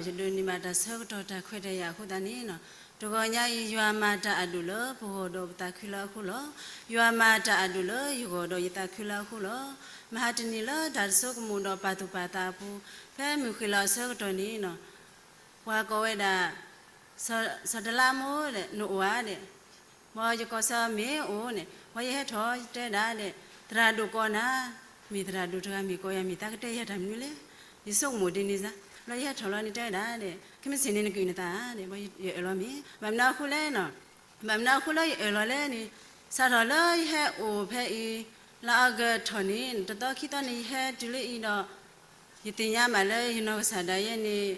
ယဒိးန့ၢ်ဘၣ်တၢ်ဆၢကတီၢ်တၢ်ခွဲးတၢ်ယာ်အဃိသတးန့ၣ်, တဂီၤညါအံၤ ယွၤမၤတၢ်အဒိၣ်လၢပဂီၢ်ဒီးပသးခုလၢအဃိလီၤ. ယွၤမၤတၢ်အဒိၣ်လၢယဂီၢ်ဒီးယသးခုလၢအဃိလီၤ. မဟါတနံၤလၢတၢ်တဆိကမိၣ်ဒီးပာ်သူၣ်ပာ်သးအပူၤ, ဖဲမုၢ်ဃ့ၢ်လီၤအဆၢကတီၢ်န့ၣ်, ပှၤကိးဝဲဒၣ် စီၤတလါမိၢ်ဒီး နအိၣ်ဧါဒီး, ဘၣ်ယကိးစၢ်မ့ၢ်အိၣ်န့ၣ်, ဘၣ်ယဟဲထီၣ်ယတဲဒၣ်ဒီး, သရၣ်ဒိၣ်ကိးနၤ, မ့ၢ်သရၣ်ဒိၣ်တဂၤမ့ၢ်ကိးယၤမ့ၢ်သးကတဲယၤတၢ်မနုၤလဲၣ်, ယဆိကမိၣ်ဒ်န့ၣ်စ့ၢ်, ဘၣ်ယဟဲထီၣ်လီၤန့ၣ်တဲဒၣ်ဒီး ခဲမုၢ်ဆ့ၣ်န့ၣ်နကုာ်နသးဧါဒီး ဘၣ်ယအၢၣ်လီၤမ့ၢ်, ဘၣ်မနုၤအဃိလဲၣ်, ဘၣ်မနုၤအဃိလၢယအၢၣ်လီၤလဲၣ်န့ၣ်, စးထီၣ်လၢယဟဲအိၣ်ဖဲအံၤ လါအီကူးထီၣ်န့ၣ် တသီခံသီန့ၣ် ယဟဲတုၤလၢအံၤဒီး ယသ့ၣ်ညါဘၣ်လၢယနီၢ်ကစၢ်ဒၣ်ယဲန့ၣ်,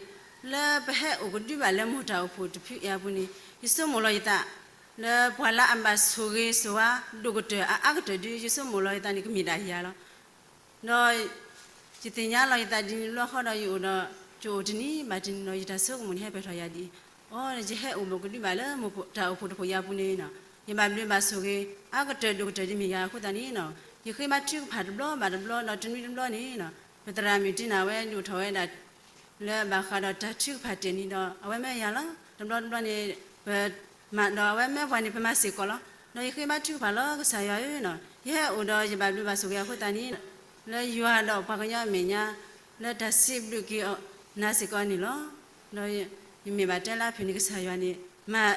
လၢပဟဲအိၣ်ကဒုဘၣ်လၢမိၢ်တၢ်အိၣ်ဖှိၣ်တဖုအံၤအပူၤန့ၣ်, ယဆိကမိၣ်လီၤယသး, လၢပှၤလၢအဘၣ်ဆိၣ်ဂ့ၤဆိၣ်ဝါဒိၣ်ကတၢၢ်အအါကတၢၢ်ဒု ယဆိကမိၣ်လီၤယသးန့ၣ် ကမ့ၢ်ဒၣ်ယၤလီၤ. ဒီးယသ့ၣ်ညါလီၤယသးဒ်န့ၣ်လီၤဃီဒီး ယအိၣ်ဒီး ယအိၣ်တနံၤဘၣ်တနံၤဒီး ယတၢ်ဆိကမိၣ်န့ၣ် ဟဲပဲာ်ထီၣ်ယၤဒ်အံၤ, အိ ယဟဲအိၣ်မ့ၢ်ကဒုဘၣ်လၢမိၢ်တၢ်အိၣ်ဖှိၣ်တဖုအံၤအပူၤန့ၣ်, ယဘၣ်ဘျုးဘၣ်ဆိၣ်ဂ့ၤ အါကတၢၢ်ဒိၣ်ကတၢၢ်ဒ်မ့ၢ်ယၤအဃိသတးန့ၣ်, ယဃ့ဘါထုကဖၣ်တဘျီဘၣ်တဘျီဒီး တနွံတဘျီန့ၣ်, ပသရၣ်မုၣ်တံနၤဝဲဒုးအိၣ်ထီၣ်ဝဲဒၣ် လၢဘၣ်ဃးဒီးတၢ်ထုကဖၣ်တဲာ်န့ၣ်ဒီး အဝဲမၢယၤလီၤ. တဘျီတဘျီန့ၣ် ပမၤဒီး အဝဲမၢပှၤန့ၣ် ပမၤစ့ၢ်ကီးလီၤ. ဒီးယဃ့ဘါထုကဖၣ်လီၤ ကစၢ်ယွၤဧၢ, ယဟဲအိၣ်ဒီးယဘၣ်ဘျုးဘၣ်ဆိၣ်ဂ့ၤအဃိသတးန့ၣ်, လၢယွၤဒီးပှၤကညီအမဲာ်ညါ လၢတၢ်စံးဘျုးက့ၤနၤစ့ၢ်ကီးန့ၣ်လီၤ. ဒီးယမ့ၢ်ဘၣ်တဲလၢအဖုၣ်န့ၣ် ကစၢ်ယွၤန့ၣ် မၤ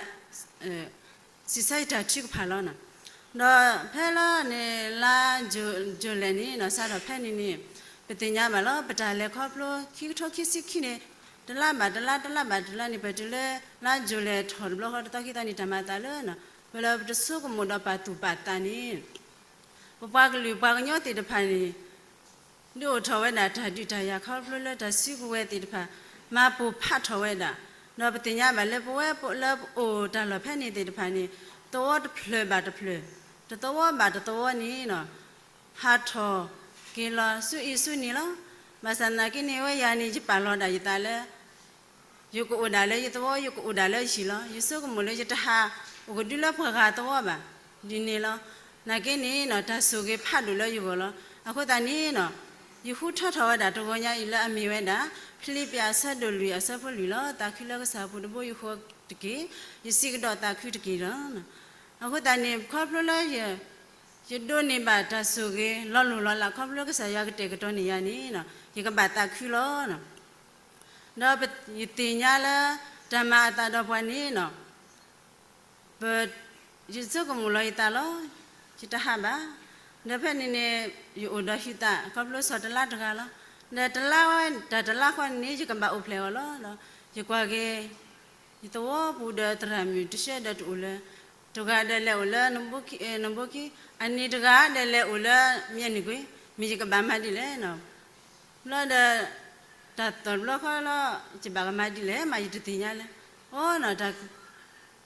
စံးဆၢယတၢ်ထုကဖၣ်လီၤ. ဒီးဖဲလၢန့ၣ် လါယူၤလဲၣ်န့ၣ်နီၤ စးထီၣ်ဖဲန့ၣ်န့ၣ် ပသ့ၣ်ညါဘၣ်လီၤ ပတၢ်လဲၤခီဖျိ ခံကထိခံဆံခံန့ၣ် တလါဘၣ်တလါ တလါဘၣ်တလါန့ၣ် ပတုၤလၢ လါယူၤလဲၣ်ထီၣ်တဘျီဃီ တသီခံသီန့ၣ် တၢ်မၤအသးလၢ ပလၢပတဆိကမိၣ်ဒီးပာ်သူၣ်ပာ်သးန့ၣ် ပပှၤကလုာ်ပှၤကညီသ့ၣ်တဖၣ်န့ၣ် ဒုးအိၣ်ထီၣ်ဝဲဒၣ်တၢ်ဒုးတၢ်ယၤခီဖျိလၢတၢ်စုကဝဲၤသ့ၣ်တဖၣ် မၤပိာ်ဖးထီၣ်ဝဲဒၣ်, ဒီးပသ့ၣ်ညါဘၣ်လၢပဝဲလၢပအိၣ်တၢ်လီၢ်ဖဲန့ၣ်သ့ၣ်တဖၣ်န့ၣ် သဝီတဖျၢၣ်ဘၣ်တဖျၢၣ်, တသဝီဘၣ်တသဝီန့ၣ်နီၤ ဟးထီၣ်က့ၤလီၤဆူအံၤဆူန့ၣ်လီၤ. ဘၣ်ဆၣ်သနာ်က့န့ၣ် ဝဲယၤန့ၣ် ယပာ်လီၤဒၣ်ယသးလၢ ယကအိၣ်ဒၣ်လၢယသဝီ ယကအိၣ်ဒၣ်လၢယဟံၣ်လီၤ. ယဆိကမိၣ်လၢယတဟးအိၣ်ကဒုလၢပှၤဂၤသဝီဘၣ် ဒ်န့ၣ်လီၤ. နာ်က့န့ၣ်နီၤ တၢ်ဆိၣ်ဂ့ၤဖးဒိၣ်လၢယဂီၢ်လီၤ. အဃိသတးန့ၣ်နီၤ ယဃုထၢထီၣ်ဝဲဒၣ်တဂီၤညါအံၤလၢအမ့ၢ်ဝဲဒၣ် ဖံလံးပံးအဆၢဒိၣ်လွံၢ်အဆၢဖိလွံၢ်လီၤ. သးခုလၢကစၢ်အပူၤတဘိယူၢ်ဃီတက့ၢ်, ယစံးကဒီးသးခုတက့ၢ်လီၤ. အဃိသတးန့ၣ် ခီဖျိလၢယ ယဒိးန့ၢ်ဘၣ်တၢ်ဆိၣ်ဂ့ၤလီၤလိၢ်လီၤလး ခီဖျိကစၢ်ယွၤကတဲာ်ကတီၤန့ၢ်ယၤန့ၣ်နီၤ ယကဘၣ်သးခုလီၤ. ဒီးယသ့ၣ်ညါလၢ တၢ်မၤအသးဒီးပှၤန့ၣ်နီၤ ပ ယဆိကမိၣ်လီၤယသးလီၤ. ယတဟးဘၣ်. ဒီးဖဲန့ၣ်န့ၣ် ယအိၣ်ဒီးဟုသး ခီဖျိစီၤတလါတဂၤလီၤ. ဒီးတလါဝဲ တၢ်တလါဃီန့ၣ်န့ၣ် ယကဘၣ်အိၣ်ဖျဲၣ်အီၤလီၤ. ဒီးယကွၢ်က့ၤ ယသဝီပူၤဒီးသရၣ်မုၣ်တဆှဲဒီးတအိၣ်လၢၤ, တဂၤဒီးလဲၤအိၣ်လၢ နဘိခံ, အနံၤတဂၤဒီးလဲၤအိၣ်လၢ မ့ၢ်န့ၣ်ကွ့, မ့ၢ်ယကဘၣ်မၤဒ်လဲၣ်နီၤ. ဘျီဒီး တၢ်သီၣ်တဘျီဃီလီၤ ယဘၣ်ကမၤဒ်လဲၣ် မးယတသ့ၣ်ညါလၢၤ. အိနီၤ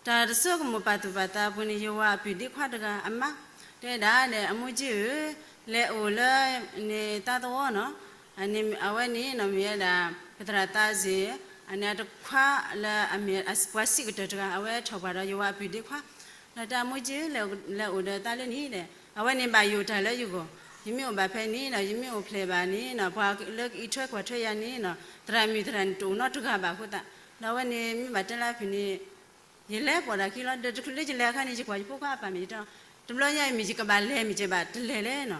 တၢ်တဆိကမိၣ်ပာ်သူၣ်ပာ်သးအပူၤန့ၣ် ယဝၤအပုၢ်ဒ့ခွါတဂၤအမါ တဲဒၣ်ဒီး အမိၢ်ကၠံဧၢ, လဲၤအိၣ်လၢ န့ၣ်သးသဝီနီၤ, အဝဲန့ၣ်နီၤ မ့ၢ်ဝဲဒၣ် ပသရၣ်သးစ့ၢ်, အန့ၣ်အတခွါလၢအမ့ၢ်ပှၤစံးကတၢၢ်တဂၤ အဝဲထီၣ်ပှၢ်ဒီးယဝၤအပုၢ်ဒ့ခွါ, ဒီးတဲအမိၢ်ကၠံဧၢ လဲၤအိၣ်ဒီးသးလၢန့ၣ်ဒီး အဝဲန့ၣ်ဘၣ်ယိၣ်တၢ်လၢယဂီၢ်, ယမ့ၢ်အိၣ်ဘၣ်ဖဲန့ၣ်နီၤ ယမ့ၢ်အိၣ်ဖျဲၣ်ဘၣ်န့ၣ်နီၤ ပှၤလၢကအံးထွဲကွၢ်ထွဲယၤန့ၣ်နီၤ သရၣ်မုၣ်သရၣ်န့ၣ်တအိၣ်နီတဂၤဘၣ်အဃိသတး, ဒီးအဝဲန့ၣ်မ့ၢ်ဘၣ်တဲလၢအဖုၣ်န့ၣ် ယလဲၤပိာ်တၢ်ခံလီၤ. ဒီးတချုးလၢယလဲၤအခါန့ၣ် ယကွၢ်ယဖိခွါအပၢ်မ့ၢ်ယတဲ, တဘျီညါအံၤမ့ၢ်ယကဘၣ်လဲၤမ့ၢ်ယဘၣ်တလဲၤလဲၣ်နီၤ.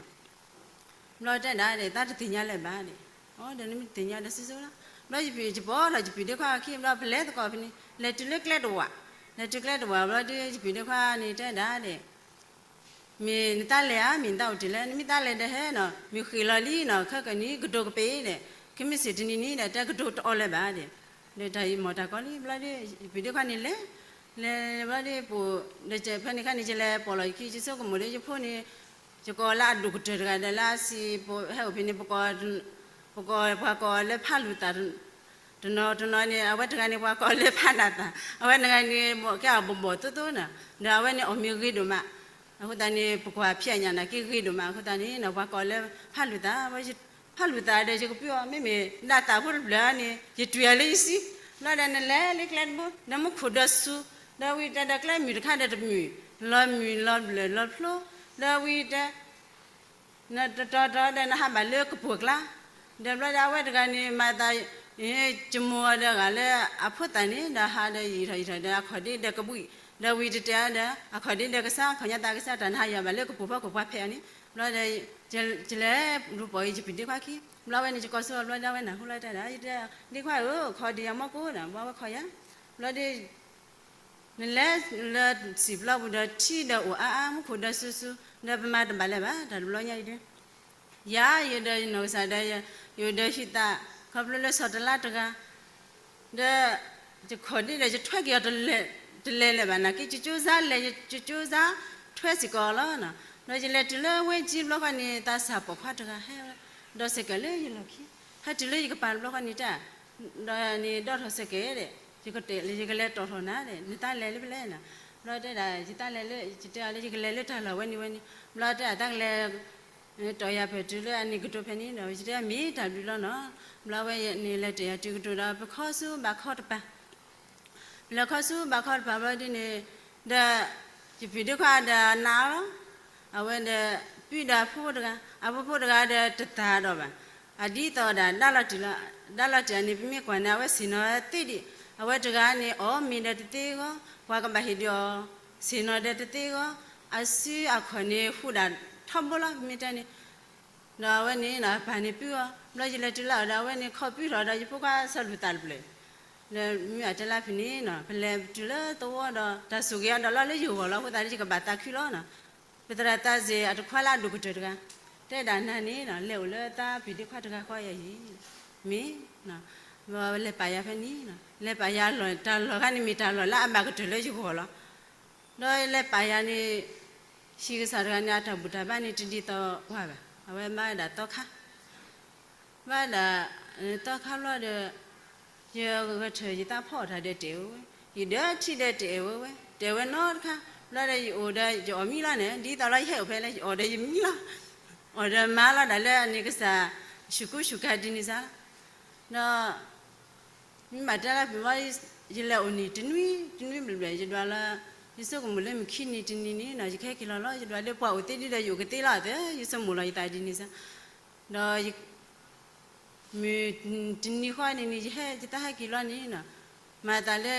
ဘျီတဲဒၣ်ဒီး သးတသ့ၣ်ညါလၢၤဘၣ်ဒီး, အိ ဒီးနမ့ၢ်တသ့ၣ်ညါဒီးစုဆိလီၤ. ဘျီယပုၢ်ယပီၢ်ဒီးယပုၢ်ဒ့ခွါအခံဘျီ ပလဲၤသကိးဖဲန့ၣ် လဲၤတုၤလၢကျဲတဝာ်, လဲၤတုၤကျဲတဝာ်ဘျီဒီး ယပုၢ်ဒ့ခွါန့ၣ်တဲဒၣ်ဒီး မ့ၢ်နတၢ်လဲၤဧါ မ့ၢ်နတၢ်အိၣ်တ့ၢ်လဲၣ်, နမ့ၢ်တၢ်လဲၤဒီးဟဲနီၤ မ့ၢ်ဃ့ၢ်လီၤလံနီၤ ခဲကနံၣ်ကဒိးကပ့ၤဒီး ခဲမုၢ်ဆ့ၣ်တနံၤန့ၣ်ဒီး တဲကဒိးတအီၣ်လၢၤဘၣ်ဒီး, ဒီးတၢ်အံၤမ့ၢ်တၢ်ကီလံ ဘျီဒီး ယပုၢ်ဒ့ခွါန့ၣ်လဲၤ, လဲၤဘျီဒီး ဒီးဖဲန့ၣ်ခါန့ၣ် ယလဲၤပိာ်လီၤယခံ ယဆိကမိၣ်ဒီးယဖိန့ၣ် ယကိးလၢအဒိၣ်ကတၢၢ်တဂၤဒီးလၢအစံး ဟဲအိၣ်ဖဲန့ၣ် ပကိး ပကိးပှၤကိးအီၤလၢဖးလူၤသး တနီၤတနီၤန့ၣ် အဝဲတဂၤန့ၣ် ပှၤကိးအီၤလၢဖးနးသး အဝဲတဂၤန့ၣ် ကဲအီၤဘီၣ်ဘီၣ်သိသိနီၤ ဒီးအဝဲန့ၣ်အီၣ်မ့ၤဂ့ၤဒိၣ်မး, အဃိသတးန့ၣ် ပကွၢ်ဖျဲးညၣ်နာ်က့ဂ့ၤဒိၣ်မး အဃိသတးန့ၣ်နီၤ ပှၤကိးအီၤလၢဖးလူၤသး, ဖးလူၤသးဒီး ယကပှ့ၤအီၤ မ့မ့ၢ်ဒၣ်သးဖိတဖျၢၣ်န့ၣ် ယတွံၢ်အီၤလၢယစု, ဘျီဒီးနလဲၤလၢကျဲတဘိ ဒီးမူခိၣ်ဒီးဆူ, ဒီးဝံၤတဲဒီးကျဲမုၢ်တခါဒီးတမုာ်, လီၤမုၢ်လီၤဘျၢၣ်လီၤဖျိ, ဒီးဝံၤတဲ နတတီၤတီၤဒီးနဟးဘၣ်လၢကပူၤကျါ, ဒီးဘျီဒီးအဝဲတဂၤန့ၣ် မၤသး ယမိၢ်အီၤဒီးဂၤလၢအဖိသၣ်န့ၣ် ဒီးဟးဒီးယံာ်ထီၣ်ယံာ်ထီၣ်ဒီး အခီၣ်ဒ့ဒီးကဘှံး, ဒီးဝံၤတတဲအီၤဒီး အခီၣ်ဒ့ဒီးကစၢ် ခီၣ်ညါသးကစၢ် တၢ်နဟးယံာ်ဘၣ်လၢကပူၤဖီခိၣ်ပှၤဖဲးအီၤန့ၣ်, ဘျီဒီး ယလဲၤလူၤပိာ်အံၤယပံၤဒ့ခွါခံ, ဘျီဝဲန့ၣ် ယကိးဆူအီၤဘျီဒီး အဝဲနၢ်ဟူလီၤတၢ်ဒီး ယတဲ ဒ့ခွါဧၢ, ခီဒံးယၤမီၢ်ကိၣ်ဒီး ဘျီဝဲခီယၤ, ဘျီဒီး နလဲၤလၢစံာ်ပျီပူၤဒီး ထံဒီးအိၣ်အါအါ မူခိၣ်ဒီးစူၤစူၤ ဒီးပမၤတဘၣ်လၢၤဘၣ် တၢ်တဘျီညါအံၤဒီး ယၤ ယဒီးယနီၢ်ကစၢ်ဒီး ယအိၣ်ဒီးဟံးသး ခီဖျိလၢစီၤတလါတဂၤ ဒီး ယခီၣ်ဒ့ဒီး ယထွဲက့ၤအီၤ တလဲၤလၢၤဘၣ် နာ်က့ ယကၠိစါလဲၤ ယကၠိစါထွဲစ့ၢ်ကီးလီၤ. ဒီးယလဲၤတုၤလၢဝ့ၢ်ကၠံဘျီဃီန့ၣ် သးစၢ်ပိာ်ခွါတဂၤဟဲ ဒီးစဲးကဲးလၢယလီၢ်ခံ, ဟဲတုၤလၢယကပၤတဘျီဃီန့ၣ်တၢ် ဒီးန့ၣ်ဒီထီၣ်စဲးကဲးဒီး ယကတဲာ်လၢယကလဲၤတီၣ်ထီၣ်နၤဒီး နသးလဲၤလၢဖဲလဲၣ်နီၤ, ဘျီတဲဒၣ် ယသးလဲၤလၢ ယတဲအီၤလၢယကလဲၤလၢတၢ်လီၢ်ဝဲန့ၣ်ဝဲန့ၣ်, ဘျီတဲဒၣ်သးကလဲၤ တီၣ်ယၤပၢၢ်တုၤလၢအန့ၣ်ကတိၤဖဲန့ၣ်ဒီး ယတဲမ့ၢ်တၢ်ဘျုးလီၤနီၤ, ဘျီဝဲန့ၣ်လဲၤတီၣ်ယၤတုၤကတိၤဒီး ပခီဆူဘးခီတပၤ ပလဲၤခီဆူဘးခီတပၤဘျီဒ်န့ၣ်, ဒီး ယပံၤဒ့ခွါဒီးနးအီၤလီၤ, အဝဲဒီး ပုၢ်ဒီးအဖိဖိတဂၤ, အဖိဖိတဂၤဒီးတသးဒီးဘၣ်, အဒ်သိးဒၣ် ဒၣ်လီၤတံၢ်လီၤ, ဒၣ်လီၤတံၢ်အန့ၣ် ပမ့ၢ်ကွၢ်န့ၣ် အဝဲဆ့ၣ်နီၤသ့ဒံး, အဝဲတဂၤန့ၣ် အီၣ်မ့ၤဒီးတသ့ဂီၢ်, ပှၤကဘၣ်ဟ့ၣ်ဒုးအီၤ, ဆ့ၣ်နီၤဒီးတသ့ဂီၢ်, အစုအခီၣ်န့ၣ် ဟူးဒၣ်ထီဘိလီၤ ပမ့ၢ်တဲန့ၣ် ဒီးအဝဲန့ၣ်နီၤ အပၢ်န့ၣ်ပုၢ်အီၤ, ဘျီယလဲၤတုၤလၢအအိၣ်ဒီး အဝဲန့ၣ် ခီၣ်ပုၢ်ထီၣ်ဒီး ယဖိခွါဆီၣ်လူၢ်သးတဖျၢၣ်, ဒီးမ့ၢ်အတဲလၢဖဲန့ၣ်နီၤ ပလဲၤတုၤလၢသဝီဒီး တၢ်ဆိၣ်ဂ့ၤအါဒီးလီၤလၢယဂီၢ်လီၤ, အဃိသတးဒီး ယကဘၣ်သးခုလီၤနီၤ, ပသရၣ်သးစ့ၣ်အတခွါလၢအဒိၣ်ကတၢၢ်တဂၤ, တဲဒၣ်နၤန့ၣ်နီၤ လဲၤအိၣ်လၢသးပံၤဒ့ခွါတဂၤဃီယၤအံၤ, မ့ၢ် လဲၤပာ်ယၤဖဲန့ၣ်နီၤ, လဲၤပာ်ယၤလီၢ် တၢ်လီၢ်ခါန့ၣ်မ့ၢ်တၢ်လီၢ်လၢ အဘၣ်ကတၢၢ်လၢယဂီၢ်လီၤ. ဒီးလဲၤပာ်ယၤန့ၣ် ဟံၣ်ကစၢ်တဂၤန့ၣ် အတၢ်ဘူၣ်တၢ်ဘါန့ၣ် တဒ်သိးပှၤဘၣ်, အဝဲမၤဝဲဒၣ်သီခါ, ဘၣ်ဒၣ် သီခါဘျီဒီး ယဂဲၤထၢၣ်ယသးဖီအီၣ်တၢ်ဒီးတအဲၣ်ဝဲဝဲ, ယဒၢထံဒီးတအဲၣ်ဝဲဝဲ, တအဲၣ်ဝဲနီတခါ, ဘျီဒီးယအိၣ်ဒီးယအီၣ်မံလီၤန့ၣ် ဒ်သိးလီၤယဟဲအိၣ်ဖဲလၢယအီၣ်ဒီးယမံလီၤ, အီၣ်ဒီးမၤလီၤဒၣ်လၢအန့ၣ်ကစၢ် ဆူၣ်ကူဆူၣ်ကၤဒ်န့ၣ်စ့ၢ်, ဒီး မ့ၢ်ဘၣ်တဲလၢပှၤ ယလဲၤအိၣ်န့ၣ် တနွံ တနွံဘျဲၣ်ဘျဲၣ် ယဒွးလၢ ယဆိကမိၣ်လၢမုၢ်ခံနံၤတနံၤန့ၣ်နီၤ ယကဟဲက့ၤလီၤလီၤ ယဒွးလၢပှၤအိၣ်သ့ဒ်ဒီး ယအိၣ်ကသ့လီၤအသး ယဆိကမိၣ်လီၤယသးဒ်န့ၣ်စ့ၢ်, ဒီး မုၢ်တနံၤဃီန့ၣ်န့ၣ် ယဟဲ ယသးဟဲက့ၤလီၤန့ၣ်နီၤ မၤသးလၢ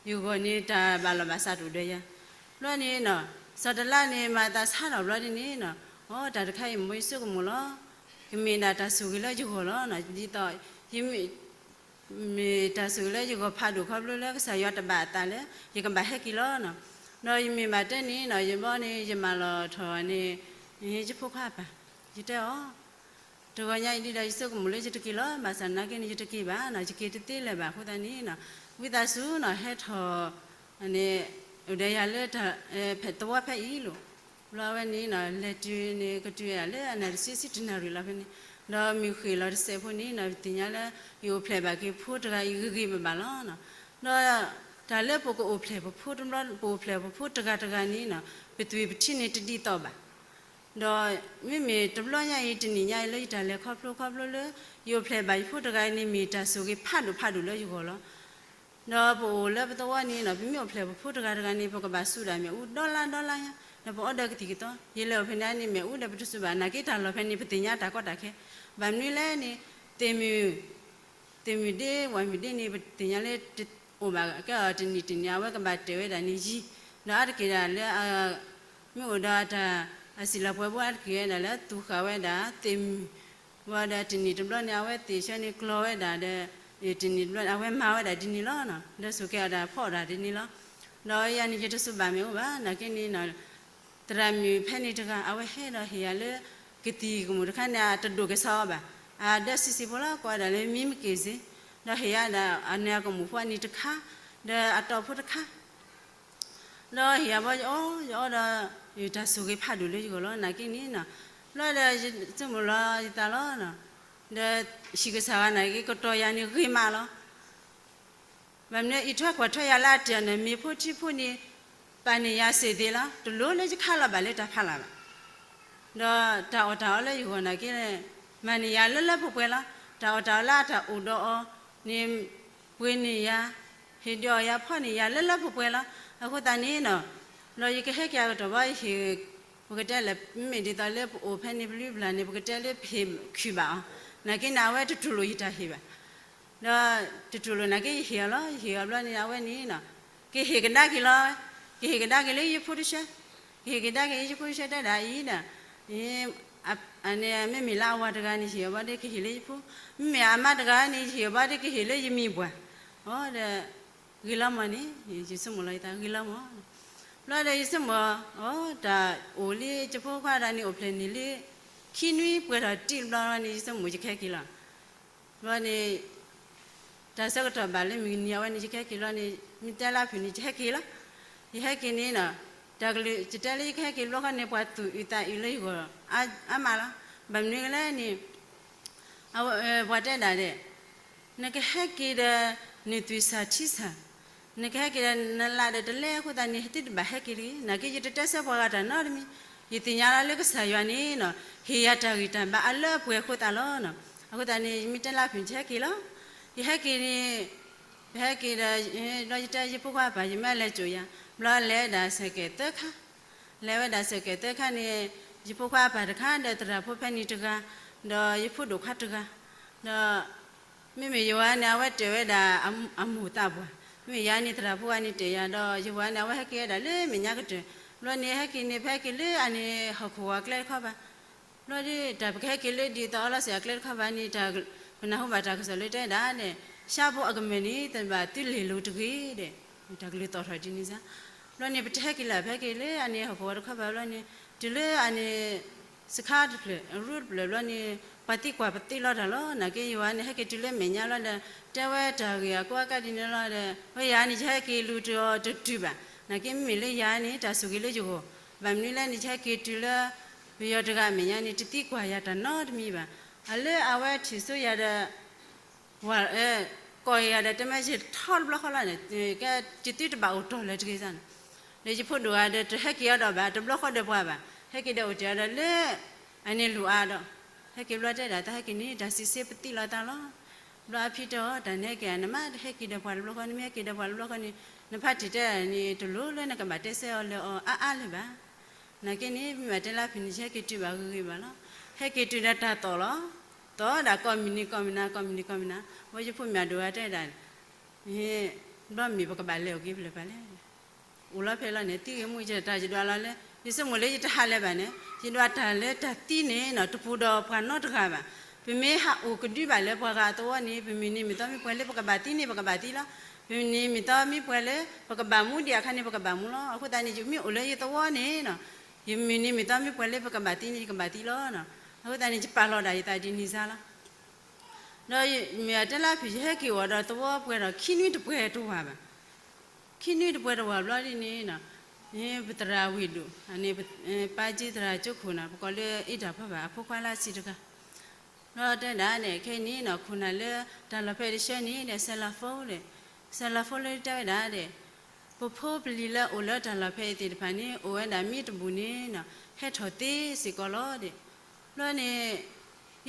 ယဂီၢ်န့ၣ် တၢ်ဘၣ်လီၤဘၣ်စးတအိၣ်ဒီးယၤ, ဘျီန့ၣ်နီၤ စီၤတလါန့ၣ် မၤသးဆါထီၣ်ဘျီဒ်န့ၣ်နီၤ, အိ တၢ်တခါအံၤ မိၢ်ယဆိကမိၣ်လီၤ, ကမ့ၢ်ဒၣ်တၢ်ဆိၣ်ဂ့ၤလၢယဂီၢ်လီၤနီၤ, ဒ်သိး ယမ့ၢ် မ့ၢ်တၢ်ဆိၣ်ဂ့ၤလၢယဂီၢ်ဖးဒိၣ်ခီဖျိလၢ ကစၢ်ယွၤတဘၣ်အသးလၢ ယကဘၣ်ဟဲက့ၤလီၤနီၤ, ဒီးယမ့ၢ်ဘၣ်တဲန့ၣ်နီၤ ယဘီန့ၣ် ယမၢလီၤထီၣ်န့ၣ် ယဖိခွါအပၢ်, ယတဲအီၤ တဂီၤညါအံၤဒ်ဒီး ယဆိကမိၣ်လၢယတက့ၤလီၤ ဘၣ်ဆၣ်နာ်က့န့ၣ် ယတက့ၤဘၣ်နီၤ ယက့ၤတသ့လၢၤဘၣ်အဃိသတးန့ၣ်နီၤ ဝံသးစူၤနီၤ ဟဲထီၣ်န့ၣ် အိၣ်ဒီးယၤလၢ ဖဲသဝီဖဲအံၤလိၤ, ဘျီဝဲန့ၣ်နီၤ လဲၤတုၤန့ၣ် ကတုၤယၤလၢအနၢ်တဆံဆံတနၣ်ရံၣ်လီၤဖဲန့ၣ်, ဒီးမုၢ်ဃ့ၢ်လီၤတစဲးဖိန့ၣ်နီၤ ပသ့ၣ်ညါလၢ ယအိၣ်ဖျဲၣ်ဘၣ်က့ၤဖိတဂၤအံၤဂ့ၤဂ့ၤဘၣ်ဘၣ်လီၤနီၤ, ဒီး တၢ်လၢပကအိၣ်ဖျဲၣ်ပဖိတဘျီ ပအိၣ်ဖျဲၣ်ပဖိတဂၤတဂၤန့ၣ်နီၤ ပသွံၣ်ပထံန့ၣ်တဒ်သိးဘၣ် ဒီးမ့မ့ၢ်တဘျီညါအံၤ တနံၣ်ညါအံၤလၢယတၢ်လဲၤခီဖျိခီဖျိလၢ ယအိၣ်ဖျဲၣ်ဘၣ်ယဖိတဂၤအံၤန့ၣ် မ့ၢ်တၢ်ဆိၣ်ဂ့ၤဖးဒိၣ်ဖးဒိၣ်လၢယဂီၢ်လီၤ. ဒီးပအိၣ်လၢပသဝီန့ၣ်နီၤ ပမ့ၢ်အိၣ်ဖျဲၣ်ပဖိတဂၤတဂၤန့ၣ် ပကဘၣ်စူးဒၣ်မ့ၣ်အူဒီလါဒီလါညါ ဒီးပအီဒီးကသံၣ်ကသီ ယလဲၤအိၣ်ဖဲန့ၣ်န့ၣ် မ့ၣ်အူဒီးပတစူးဘၣ် နာ်က့တၢ်လီၢ်ဖဲန့ၣ် ပသ့ၣ်ညါတၢ်ကီတၢ်ခဲ ဘၣ်မနုၤလဲၣ်န့ၣ် သ့ၣ်မုၣ် သ့ၣ်မုၣ်ဒ့ ဝၣ်မုၣ်ဒ့န့ၣ် ပသ့ၣ်ညါလၢ အိၣ်ဘၣ်ကဲအီၤတနံၣ်တနံၣ် အဝဲကဘၣ်တဲာ်ဝဲဒၣ်န့ၣ်ယံၤ, ဒီးအါတက့ၢ်ဒၣ်လၢ မ့ၢ်အိၣ်ဒီးတၢ် အစံၣ်လီၤပှဲၤဘိအါတက့ၢ်ဝဲဒၣ်လၢသူၣ်ဃာ်ဝဲဒၣ်သ့ၣ်မုၣ်, ဝံၤဒီးတနံၣ်တဘျီန့ၣ် အဝဲသ့ၣ်ဆၢန့ၣ်ကျီၤဝဲဒၣ်ဒီး တနံၣ်တဘျီန့ၣ် အဝဲမၤဝဲဒၣ်ဒ်န့ၣ်လီၤ. ဒီးဆိၣ်ကဲအီၤဒၣ်ဖီအီၣ်ဒၣ်ဒ်န့ၣ်လီၤ. ဒီးယၤန့ၣ် ယတစူးဘၣ်မ့ၣ်အူဘၣ် နာ်က့န့ၣ် သရၣ်မုၣ်ဖဲန့ၣ်တဂၤ အဝဲဟဲဒီးဟ့ၣ်ယၤလၢ ကသံၣ်ကမူၣ်တခါန့ၣ် အတဒိၣ်ကဲဆါအီၤဘၣ်, အဒၢဆံးဆံးဖိလီၤ ကိးဝဲဒၣ်လၢမံမက့ၢ်စ့, ဒီးဟ့ၣ်ယၤဒၣ်အန့ၣ်အကမူၣ်ဖိအနံၤတခါ, ဒီးအတီၢ်ဖိတခါ, ဒီးဟ့ၣ်ယၤဘီယအီၣ် ယအီၣ်ဒီး တၢ်ဆိၣ်ဂ့ၤဖးဒိၣ်လၢယဂီၢ်လီၤ နာ်က့န့ၣ်နီၤ, ဘျီဒီးယဆိကမိၣ်လီၤယသးလီၤ, ဒီးဟံၣ်ကစၢ်ဝဲနာ်က့ ကတီၤယၤန့ၣ်ဂ့ၤမးလီၤ. ဘၣ်မနုၤအံးထွဲကွၢ်ထွဲယၤလၢအတံၢ်အီၤန့ၣ် မ့ၤဖိထံဖိန့ၣ် ပာ်န့ၢ်ယၤစ့ၢ်သ့လီၤ. တလိၣ်လၢယခးလီၤဘၣ်လၢတၢ်ဖးလၢ်ဘၣ်. ဒီးတၢ်အီၣ်တၢ်အီလၢယဂီၢ်နာ်က့ မၤန့ၢ်ယၤလၢလၢပှဲၤပှဲၤလီၤ. တၢ်အီၣ်တၢ်အီလၢအတၢ်အိၣ်ဒီးအီၤန့ၣ် ပှ့ၤန့ၢ်ယၤ, ဟ့ၣ်ဒီးအီၣ်ယၤဖီၣ်န့ၢ်ယၤလၢလၢပှဲၤပှဲၤလီၤ. အဃိသတးန့ၣ်နီၤ, ဒီးယကဟဲက့ၤအကတီၢ်ဘီယဟ့ၣ်, ပကတဲလၢ မ့မ့ၢ်ဒ်သိးလၢပအိၣ်ဖဲန့ၣ်ပလုၢ်ပလၢ်န့ၣ် ပကတဲလၢပဟ့ၣ်ခုၣ်ဘၣ်အီၤ နာ်က့န့ၣ် အဝဲတတူၢ်လိာ်ယတၢ်ဟ့ၣ်ဘၣ်. ဒီးတတူၢ်လိာ်နာ်က့ ယဟ့ၣ်အီၤလီၤ. ယဟ့ၣ်အီၤဘျီန့ၣ် အဝဲန့ၣ်နီၤ ကဟ့ၣ်ကဒါက့ၤလီၤ. ကဟ့ၣ်ကဒါက့ၤလၢယဖိတဆၢ, ကဟ့ၣ်ကဒါက့ၤယဖိတဆၢ တဲဒၣ်အံၤဒီး, မ့မ့ၢ်လၢအဝၤတဂၤန့ၣ် ယဟ့ၣ်အီၤဘျီဒီး ကဟ့ၣ်လၢယဖိ, မ့မ့ၢ်အမါတဂၤန့ၣ် ယဟ့ၣ်အီၤဘျီဒီး ကဟ့ၣ်လၢယမံၤပှၢ်. အိ ဒီး ဂ့ၤလီၤမၢ်န့ၣ် ယဆိကမိၣ်လီၤယသး ဂ့ၤလီၤမၢ်. ဘျီဒီးယဆိကမိၣ်, အိ တၢ်အိၣ်လံ ယဖိခွါတဂၤန့ၣ် အိၣ်ဖျဲၣ်န့ၣ်လံ ခံနွံပှဲၤထီၣ်တံၢ်ဘျီန့ၣ် ယဆိကမိၣ်ယကဟဲက့ၤလီၤ. ဘျီန့ၣ် တၢ်ဆၢကတီၢ်ဘၣ်လၢမုၢ်နံၤအဝဲန့ၣ် ယကဟဲက့ၤလီၤန့ၣ် မ့ၢ်တဲလၢဖုၣ်န့ၣ် ယဟဲက့ၤလီၤ. ယဟဲက့ၤန့ၣ်နီၤ တၢ်ကလုၢ် ယတဲလၢယကဟဲက့ၤတဘျီဃီန့ၣ် ပှၤသူၣ်အုးသးအုးလၢယဂီၢ် အါမးလီၤ. ဘၣ်မနုၤလဲၣ်န့ၣ် အဝဲ ပှၤတဲဒၣ်ဒဲး နကဟဲက့ၤဒီး နသွံၣ်ဆၣ်ထံဆၣ်, နကဟဲက့ၤဒီး နလၢ်ဒီးတလဲအဃိသတးန့ၣ် သုတဘၣ်ဟဲက့ၤတဂ့ၤ. နာ်က့ ယတတဲဆၢပှၤဂၤတၢ်နီတမံၤ, ယသ့ၣ်ညါလီၤလၢကစၢ်ယွၤန့ၣ်နီၤ ဟ့ၣ်ယၤတၢ်ဂံၢ်တၢ်ဘါအလၢအပှဲၤအဃိသတးလီၤ. အဃိသတးန့ၣ် ယမ့ၢ်တဲလၢဖုၣ်န့ၣ် ယဟဲက့ၤလီၤ. ယဟဲက့ၤန့ၣ် ယဟဲက့ၤဒီး ဒီးယတဲယဖိခွါအပၢ် ယမၢလဲၤစိာ်ယၤ, ဘျီလဲၤဝဲဒၣ်စဲးကဲးသၢခါ, လဲၤဝဲဒၣ်စဲးကဲးသၢခါန့ၣ် ယဖိခွါအပၢ်တခါဒီးသရၣ်ဖိဖဲန့ၣ်တဂၤ, ဒီးယဖိဒိၣ်ခွါတဂၤ, ဒီး မ့မ့ၢ်ယဝၤန့ၣ် အဝဲတ့ၢ်ဝဲဒၣ် အမိၢ်သးပှၢ်, မ့မ့ၢ်ယၤန့ၣ် သရၣ်ဖိဂၤန့ၣ်တ့ၢ်ယၤဒီး ယဝၤန့ၣ် အဝဲဟဲက့ၤဝဲဒၣ်လၢမဲာ်ညါကတၢၢ်, ဘျီန့ၣ် ဟဲက့ၤန့ၣ် ပဟဲက့ၤလၢအန့ၣ် ဟီၣ်ခိၣ်ဝီၤကျဲတခီဘၣ်. ဘျီဒီး တၢ်ပကဟဲက့ၤလၢဒ်သိးအီၤလီၤစ့ၢ်အကျဲတခီဘၣ်န့ၣ် တၢ် ပနၢ်ဟူဘၣ်တၢ်ကစီၣ်လၢတဲဒၣ်ဒီး ဆၣ်ဖိအကမၢၢ်န့ၣ် တဘၣ်သုလဲၤလိၤတဂ့ၤဒီး တၢ်ကလုၢ်သီၣ်ထီၣ်ဒ်န့ၣ်စ့ၢ်, ဘျီန့ၣ် ပတဟဲက့ၤလၢ ပဟဲက့ၤလၢအန့ၣ်ဟီၣ်ခိၣ်ဝီၤတခီဘၣ်ဘျီန့ၣ် တုၤလၢအန့ၣ် စခါတဖျၢၣ် အရူတဖျၢၣ်ဘျီန့ၣ် ပှၤသံကွၢ်ပသံလီၤတၢ်လီၤ. နာ်က့ယဝၤန့ၣ် ဟဲက့ၤတုၤလၢမဲာ်ညါလီၤဒီး တဲဝဲတၢ်ဂ့ၢ်အကိးအကါဒ်န့ၣ်လီၤဒီး ဝဲယၤန့ၣ် ယဟဲက့ၤလူၤတအီၤတတုၤဘၣ်. နာ်က့မ့မ့ၢ်လၢယၤန့ၣ် တၢ်ဆိၣ်ဂ့ၤလၢယဂီၢ်, ဘၣ်မနုၤလဲၣ်န့ၣ် ယဟဲက့ၤတုၤလၢ ပယီၤတဂၤအမဲာ်ညါန့ၣ် တသံကွၢ်ယၤတၢ်နီတမံၤဘၣ်. အလၢအဝဲထံၣ်စိယၤဒီး ပှၤ ကိးယၤဒီး တဲမ့ၢ်ယထီတဘျီဃီလီၤန့ၣ် ကဲ ယသုတဘၣ်အိၣ်တီၢ်လၢၤတဂ့ၤစ့ၢ်န့ၣ်, ဒီးယဖိဒိၣ်ဂၤဒီး တဟဲက့ၤအီၤဒီးဘၣ် တဘျီဃီဒီးပှၤဘၣ်, ဟဲက့ၤဒီးအိၣ်တ့ၢ်အီၤဒီးလၢ အန့ၣ်လူၤအါဒီး ဟဲက့ၤဘျီတဲဒၣ် တၢ်ဟဲက့ၤန့ၣ် တၢ်စံးဆ့ပသံလီၤသးလီၤ. ဘျီအဖံတဲအီၤ တၢ်နဟဲက့ၤဧါ နမ့ၢ်တဟဲက့ၤဒီးပှၤတဘျီဃီ နမ့ၢ်ဟဲက့ၤဒီးပှၤတဘျီဃီန့ၣ် နဖါတံၢ်တဲန့ၣ် တလိၣ်လၢနကဘၣ်တဲဆၢအီၤလၢအီၤအါအါလၢၤဘၣ်. နာ်က့န့ၣ် မ့ၢ်ဘၣ်တဲလၢဖုၣ်န့ၣ် ယဟဲက့ၤတုၤဘၣ်ဂ့ၤဂ့ၤဘၣ်လီၤ. ဟဲက့ၤတုၤဒီးတၢ်သီၣ်လီၤ. သီၣ်ဒၣ်ကိးမုၢ်နံၤကိးမုၢ်နၤ ကိးမုၢ်နံၤကိးမုၢ်နၤ, ဝဲယဖိမၠးဒိၣ်ဂၤတဲဒၣ် ဘျီမ့ၢ်ပကဘၣ်လဲၤအီၤက့ၤဖဲလဲၣ်ဖဲလဲၣ်, အိၣ်လီၤဖဲလီၤန့ၣ် သံဂ့ၤမူဂ့ၤ တၢ်ယဒွးလီၤလၢ ယဆိကမိၣ်လၢယတဟးလၢၤဘၣ်န့ၣ် ယဒွးတၢ်လၢတၢ်သံန့ၣ်နီၤ တပူၤဒီးပှၤနီတဂၤဘၣ်. ပမ့ၢ်ဟးအိၣ်ကဒုဘၣ်လၢပှၤဂၤအသဝီန့ၣ် ပမုၢ်နံၤမုၢ်သီမ့ၢ်ပှဲၤလၢပကဘၣ်သံန့ၣ် ပကဘၣ်သံလီၤ. ပမုၢ်နံၤမုၢ်သီမ့ၢ်ပှဲၤလၢ ပကဘၣ်မူဒံးအခါန့ၣ် ပကဘၣ်မူလီၤ. အဃိသတးန့ၣ် ယမ့ၢ်အိၣ်လၢယသဝီန့ၣ်နီၤ ယမုၢ်နံၤမုၢ်သီမ့ၢ်ပှဲၤလၢပကဘၣ်သံန့ၣ် ယကဘၣ်သံလီၤ. အဃိသတးန့ၣ် ယပာ်လီၤဒၣ်ယသးဒ်န့ၣ်စ့ၢ်လီၤ. ဒီးမ့ၢ်တဲလၢဖုၣ် ယဟဲက့ၤအိၣ်ဒီးသဝီပှဲၤဒီး ခံနွံတပှဲၤတဝာ်ဘၣ်. ခံနွံတပှဲၤတဝာ်ဘျီဒ်န့ၣ်နီၤ ပသရၣ်ဝ့ၢ်ဒိၣ် ပၢ်ကၠံသရၣ်ကၠိခိၣ်နီၤ ပကိးလၢအ့တၢ်ဖီဘၣ် အဖိခွါလၢအဆံးတဂၤ ဒီးတဲဒၣ်န့ၣ် ခဲအံၤန့ၣ်နီၤ ခိၣ်နၢ်လၢတၢ်လီၢ်ဖဲတဆၢန့ၣ်ဒီး ဆဲးလီၤဖိဒီး ဆဲးလီၤဖိလၢတဲဝဲဒၣ်ဒီး ပဖိပလံၤလၢအိၣ်လၢတၢ်လီၢ်ဖဲအံၤသ့ၣ်တဖၣ်န့ၣ် အိၣ်ဝဲဒၣ်မ့ၢ်တဘူၣ်န့ၣ်နီၤ ဟဲထီၣ်သ့စ့ၢ်ကီးလီၤဒီး ဘျီန့ၣ်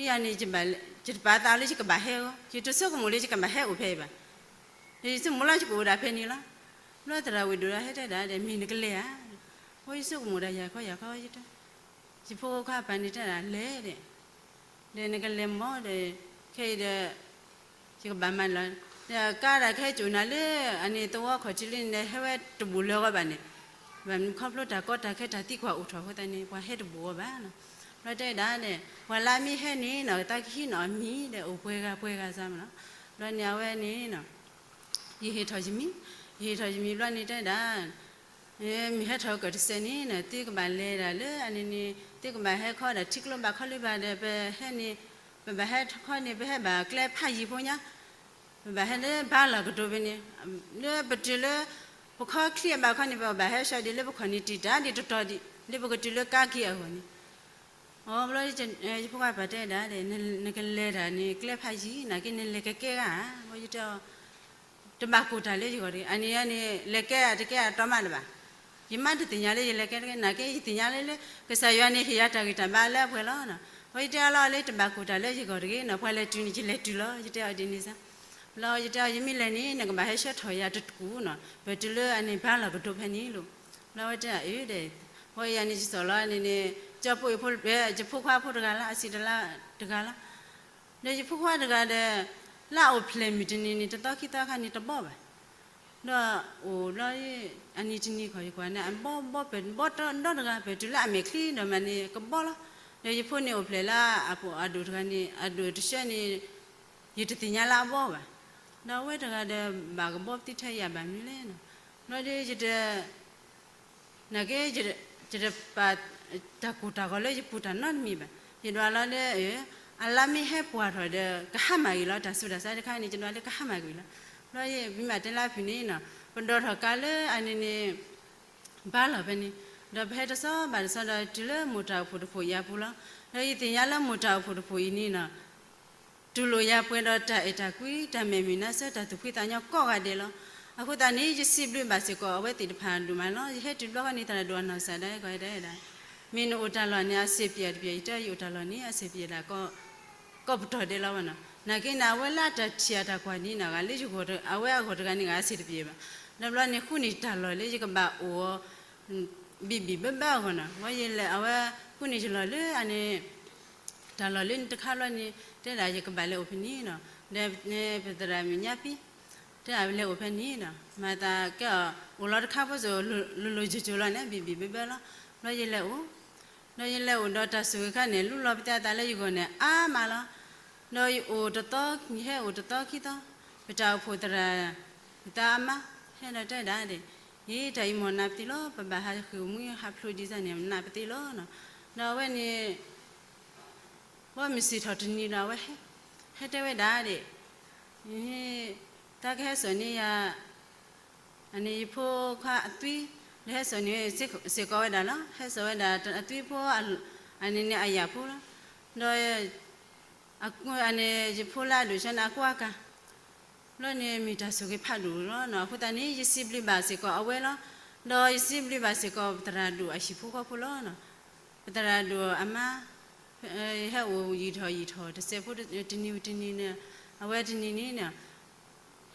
ယၤန့ၣ် ယတပာ်သးလၢယကဘၣ်ဟဲအီၤ ယတဆိကမိၣ်လၢယကဘၣ်ဟဲအိၣ်ဖဲအံၤဘၣ်. ဒီးယဆိကမိၣ်လၢယကအိၣ်ဒၣ်ဖဲန့ၣ်လီၤ. ဘျီသရၣ်ဝ့ၢ်ဒိၣ်ဒီးဟဲတဲဒၣ်ဒီး မ့ၢ်နကလဲၤဧါ. အဃိယဆိကမိၣ်ဒၣ်ယၤခီယၤခီယတဲ ယဖိခွါပၢ်န့ၣ်တဲဒၣ်လဲၤဒီး ဒီးနကလဲၤမ့ၢ်ဒီး ခဲအံၤဒီး ယကဘၣ်မၤလီၤ ဒီးကါဒၣ်ကဟဲစိာ်နၤလၢ အန့ၣ်သဝီခီၣ်ထံးလၢန့ၣ် ဟဲဝဲတဘူၣ်လၢၤဂီၢ်ဘၣ်န့ၣ် ဘၣ်မနုၤခီဖျိတၢ်ကီတၢ်ခဲတၢ်သံကွၢ်အိၣ်ထီၣ်အဃိသတးန့ၣ် ပှၤဟဲတဘူၣ်အီၤဘၣ်နီၤ. ဘျီတဲဒၣ်ဒီး ပှၤလၢအမ့ၢ်ဟဲန့ၣ်နီၤ သးကဟံးန့ၢ်အမံၤဒီး အိၣ်ပှဲၤဂၤပှဲၤဂၤစ့ၢ်မးနီၤ. ဘျီန့ၣ်အဝဲန့ၣ်နီၤ ယဟ့ၣ်ထီၣ်ယမံၤ ယဟ့ၣ်ထီၣ်ယမံၤဘျီန့ၣ်တဲဒၣ် မ့ၢ်ဟဲထီၣ်ကတၢၢ်တစဲးန့ၣ်နီၤ သုကဘၣ်လဲၤဒၣ်လၢအန့ၣ်န့ၣ် သုကဘၣ်ဟဲခီဒၣ်ထံကျိဘၣ်ခီလံဘၣ်ဒီး ပဟဲန့ၣ် ပဘၣ်ဟဲခီန့ၣ် ပဟဲဘၣ်ကျဲဖးယံၤဖိညါ ပဘၣ်ဟဲလၢဘါလီၢ်ကဒိဖဲန့ၣ် လၢပတုၤလၢ ပခီချံအဘၣ်ခီန့ၣ် ပဘၣ်ဟဲဆှၢဒံးလၢပခီၣ်န့ၣ်တံာ်တာ်ဒံးတတီၤဒံး လၢပကတုၤလၢကါက့ၤအဂီၢ်န့ၣ် အဘျီ ယဖိခွါပၢ်တဲဒၣ်ဒီး နကလဲၤတၢ်န့ၣ် ကျဲဖးယံၤ နာ်က့နလဲၤကကဲဂၤဧါ ဘျီယတဲအီၤ တဘၣ်ကိၢ်တၢ်လၢယဂီၢ်တဂ့ၤ အန့ၣ်န့ၣ် လဲၤကဲတကဲအတီမးတဘၣ် ယမ့ၢ်တသ့ၣ်ညါလၢယလဲၤကဲတဂ့ၤ နာ်က့ ယသ့ၣ်ညါလၢလၢ ကစၢ်ယွၤန့ၣ် ဟ့ၣ်ယၤတၢ်ဂံၢ်တၢ်ဘါလၢအပှဲၤလီၤ. ဘျီယတဲအီၤလီၤလၢ တဘၣ်ကိၢ်တၢ်လၢယဂီၢ်တဂ့ၤနီၤ ပှၤလဲၤတုၤန့ၣ် ယလဲၤတုၤလီၤ ယတဲအီၤဒ်န့ၣ်စ့ၢ် ဘျီယတဲအီၤ ယမ့ၢ်လဲၤန့ၣ် နကဘၣ်ဟဲဆှၢထီၣ်ယၤတကူၣ်နီၤ ပတုၤလၢအန့ၣ်ဘါလီၢ်ကဒိဖဲန့ၣ်လီၤ. ဘျီဝဲတဲအီၤ အၢ ဒီး ဝဲယၤန့ၣ် ယစီၤလီၤန့ၣ်န့ၣ် ကၠီပိၢ်ဖိ ယဖိခွါဖိတဂၤလၢ အဆံးတလါတဂၤလီၤ. ဒီးယဖိခွါတဂၤဒီး လၢအအိၣ်ဖျဲၣ်မုၢ်တနံၤန့ၣ် တသီခံသီအခါန့ၣ်တဘီၣ်ဘၣ်. ဒီးအိၣ်ဘျီ အနံၤတနံၤခီယကွၢ်န့ၣ် အဘီၣ်ဘီၣ်ပၢၢ် ဘီၣ်ဒီဒီတဂၤ ပတုၤလၢအမဲာ်ချံဒီးမးန့ၣ် ကဘီၣ်လီၤ. ဒီးယဖိန့ၣ်အိၣ်ဖျဲၣ်လၢအပှၤအဒိၣ်တဂၤန့ၣ် အဒိၣ်တဆှဲန့ၣ် ယတသ့ၣ်ညါလၢအဘီၣ်ဘၣ်. ဒီးအဝဲတဂၤဒီး ဘၣ်ကဘီၣ်ပသံထဲယၤဘၣ်မနုၤလဲၣ်နီၤ. ဘျီဒီးယတ နာ်က့ ယတပာ်တၢ်ကိၢ်တၢ်ဂီၤလၢယပူၤတၢ်နီတမံၤဘၣ်. ယဒွးလီၤလၢ အလါမ့ၢ်ဟဲပှၢ်ထီၣ်ဒီး ကဟါမၢ်ဂ့ၤလီၤ တၢ်ဆူးတၢ်ဆါတခါန့ၣ် ယဒွးလၢကဟါမၢ်ကွံာ်လီၤ. ဘျီယမ့ၢ်ဘၣ်တဲလၢအဖုၣ်န့ၣ်နီၤ ပဒိးထီၣ်ကါလၢအန့ၣ်န့ၣ် ဘါလီၤဖဲန့ၣ် ဒီးပဟဲတဆီဘၣ်တဆီဒီးတုၤလၢမိၢ်တၢ်အိၣ်ဖှိၣ်တဖှိၣ်အံၤအပူၤလီၤ. ဒီးယသ့ၣ်ညါလၢမိၢ်တၢ်အိၣ်ဖှိၣ်တဖှိၣ်အံၤန့ၣ်နီၤ တူၢ်လိာ်ယၤပှဲၤဒီးတၢ်အဲၣ်တၢ်ကွံ တၢ်မဲာ်မုာ်နါဆၢ တၢ်သူၣ်ဖှံသးညီကိးဂၤဒဲးလီၤ. အဃိသတးန့ၣ် ယစံးဘျုးဘၣ်စ့ၢ်ကီးအဝဲသ့ၣ်တဖၣ်ဒိၣ်မးလီၤ. ယဟဲတုၤတဘျီဃီန့ၣ် သရၣ်ဒိၣ်အနီၢ်ကစၢ်ဒၣ်ဝဲကီးဒဲးဒၣ် မ့ၢ်နအိၣ်တၢ်လီၢ်န့ၣ် အစ့ၣ်ပျဲၢ်တပျဲၢ် ယတဲယအိၣ်တၢ်လီၢ်န့ၣ် အစ့ၣ်ပျဲၢ်ဒၣ် ကီၢ်ပတီၢ်ဒဲးလီၤဝဲနီၤ. နာ်က့န့ၣ် အဝဲလၢအတၢ်ထံၣ်အတၢ်ကွၢ်န့ၣ်နီၤ ဂၤလၢယဂီၢ် အဝဲအဂီၢ်တဂၤန့ၣ် ဂၤအစ့ၣ်တပျဲၢ်ဘၣ်. ဒီးဘျီန့ၣ် ဃုန့ၢ်တၢ်လီၢ်လၢယကဘၣ်အိၣ်အီၤ ဘံၣ်ဘံၣ်ဘၢဘၢအဂီၢ်နီၤ. ဝဲယလဲၤအဝဲ ဃုန့ၢ်ယလီၢ်လၢအန့ၣ် တၢ်လီၢ်လၢန့ၣ်တခါဘျီန့ၣ် တဲဒၣ်ယကဘၣ်လဲၤအိၣ်ဖဲန့ၣ်နီၤ. ဒီးပသရၣ်မုၣ်ညါပံ တဲဒၣ်လဲၤအိၣ်ဖဲန့ၣ်နီၤ မၤသးကဲအီၤ အိၣ်လီၤတခါဖိစိၤ လိၤလိၤကၠိကၠိလီၤန့ၣ် ဘံၣ်ဘံၣ်ဘၢဘၢလီၤ. ဘျီယလဲၤအိၣ် ဒီးယလဲၤအိၣ်ဒီးတၢ်ဆိၣ်ဂ့ၤခါန့ၣ် လူလီၤပသးအသးလၢယဂီၢ်န့ၣ် အါမးလီၤ. ဒီးယအိၣ်တသီ ယဟဲအိၣ်တသီခံသီ ပတၢ်အိၣ်ဖှိၣ်သရၣ် ပသးအမါ ဟဲဒီးတဲဒၣ်ဒ် အံၤတၢ်အံၤမ့ၢ်နးပသ့လီၤ ပဘၣ်ဟးဃ့ၢ်မူဟးဖျိးဒ်သိးန့ၣ် နးပသ့လီၤနီၤ. ဒီးအဝဲန့ၣ် ဘီမုၢ်စံးထီၣ်တနံၤဒီးအဝဲ ဟဲတဲဝဲဒၣ်ဒ် သးကဟဲစိာ်န့ၢ်ယၤ အန့ၣ်ယဖိခွါအသွံ ဒီးဟဲစိာ်န့ၢ်စ့ၢ်ကီးဝဲဒၣ်လီၤ. ဟဲစိာ်ဝဲဒၣ်အသွံဖိ အန့ၣ်န့ၣ်အယာ်ဖိလီၤ. ဒီး အန့ၣ်ယဖိလၢအဒိၣ်ဆၢန့ၣ် အကွၢ်ကၤ ဘျီန့ၣ်မ့ၢ်တၢ်ဆိၣ်ဂ့ၤဖးဒိၣ်လီၤနီၤ. အဃိသတးန့ၣ် ယစံးဘျုးဘၣ်စ့ၢ်ကီးအဝဲလီၤ. ဒီးယစံးဘျုးဘၣ်စ့ၢ်ကီးပသရၣ်ဒိၣ်အဟံၣ်ဖိဃီဖိလီၤနီၤ. ပသရၣ်ဒိၣ်အမါ ဟဲအိၣ်ယံာ်ထီၣ်ယံာ်ထီၣ် တစဲးဖိတနံၤဝံၤတနံၤန့ၣ် အဝဲတနံၤန့ၣ်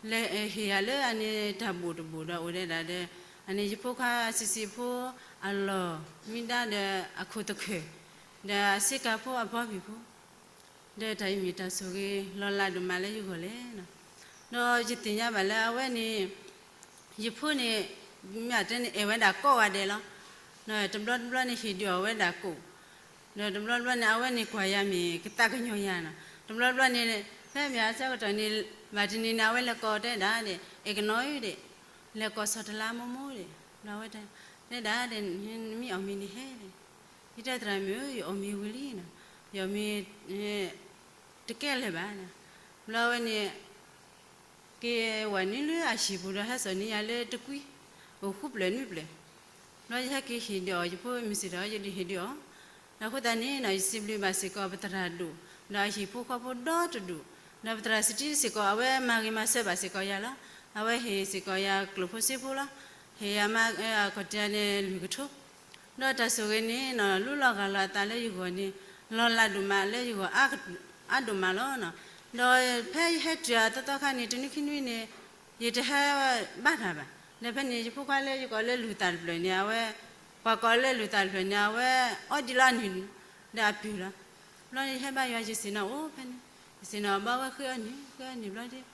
လဲၤဟ့ၣ်ယၤလၢအန့ၣ်တၢ်ဘိၣ်တဘိၣ်ဒီးအိၣ်ဒဲးဒၣ်ဒီး အန့ၣ်ယဖိခွါအဆံးဆံးဖိအလီၢ် မ့ၢ်ဒၣ်ဒီးအခိၣ်သခၢၣ် ဒီးအစ့ကၤဖိအဘီဘံၣ်ဖိ ဒီးတၢ်အံၤမ့ၢ်တၢ်ဆိၣ်ဂ့ၤလီၤလးဒိၣ်မးလၢယဂီၢ်လဲၣ်နီၤ. ဒီးယသ့ၣ်ညါဘၣ်လၢအဝဲန့ၣ် ယဖိန့ၣ် မ့ၢ်တဲန့ၣ် အဲၣ်ဝဲဒၣ်ကိးဂၤဒဲးလီၤ. တဘျီတဘျီန့ၣ် ဟ့ၣ်ဒုးအီၣ်ဝဲဒၣ်ကိၣ် ဒီးတဘျီတဘျီန့ၣ် အဝဲန့ၣ်ကွၢ်ယၤမ့ၢ်ကသးကညီၤယၤနီၤ. တဘျီတဘျီန့ၣ် ဖဲမ့ၢ်အဆၢကတီၢ်န့ၣ် ဘၣ်တနံၤန့ၣ် အဝဲလဲၤကိးတဲဒၣ်ဒ် အဲၣ်ကနီၤဧၢဒ် လဲၤကိးဆီၣ်တလါမိၢ်မိၢ်ဒ် ဘျီဝဲတဲဒၣ်ဒ် နမ့ၢ်အီၣ်မ့ၤန့ၣ်ဟဲဒ် ယတဲသရၣ်မုၣ်ဧၢ ယအီၣ်မ့ၤဝံၤလံနီၤ ယအီၣ်မ့ၤ တကဲလၢၤဘၣ်. ဘျီဝဲန့ၣ် က့ၤဝဲနုာ်လၢအဟံၣ်ပူၤဒီးဟဲစိာ်န့ၢ်ယၤလၢတကွံ အိၣ်ဃုဖျၢၣ်နွံဖျၢၣ် ဘျီယဟဲက့ၤဟ့ၣ်ဒုးအီၣ် ယဖိမုၢ်စံးထီၣ် ယဒုးဟ့ၣ်ဒုးအီၣ်. ဒီးအဃိသတးန့ၣ်နီၤ ယစံးဘျုးဘၣ်စ့ၢ်ကီးပသရၣ်ဒိၣ် ဒီးအဟံၣ်ဖိဃီဖိဒီတဒူၣ် ဒီးပသရၣ်စတံစ့ၢ်ကီး အဝဲမၤဂ့ၤမၤစၢၤဘၣ်စ့ၢ်ကီးယၤလီၤ. အဝဲဟ့ၣ်စ့ၢ်ကီးယၤကျိၣ်ဖိစ့ဖိလီၤ. ဟ့ၣ်ယၤမၤ အခီၣ်ထံးန့ၣ် လွံၢ်ကထိ ဒီးတၢ်ဆိၣ်ဂ့ၤန့ၣ်နီၤ လူလီၤဂာ်လီၤအသးလၢယဂီၢ်န့ၣ် လီၤလးဒိၣ်မးလၢယဂီၢ် အါဒိၣ်မးလီၤနီၤ. ဒီးဖဲယဟဲတုၤအသီသီခါန့ၣ် တနွံခံနွံန့ၣ် ယတဟဲဘါတၢ်ဘၣ်. ဒီးဖဲန့ၣ် ယဖိခွါလၢယကိးလၢလူၢ်သၣ်တဖျၢၣ်န့ၣ် အဝဲ ပှၤကိးလၢလူၢ်သၣ်တဖျၢၣ်န့ၣ် အဝဲအီဒံးလီၤအနုာ် ဒီးအပုၢ်လီၤ. ဘျီန့ၣ်ယဟဲဘါယွၤယစံးနီၤအိၣ်ဖဲန့ၣ် ယစံးနီၤဘီဝဲဃ့အီနုာ် ဃ့အီနုာ်ဘျီဒီး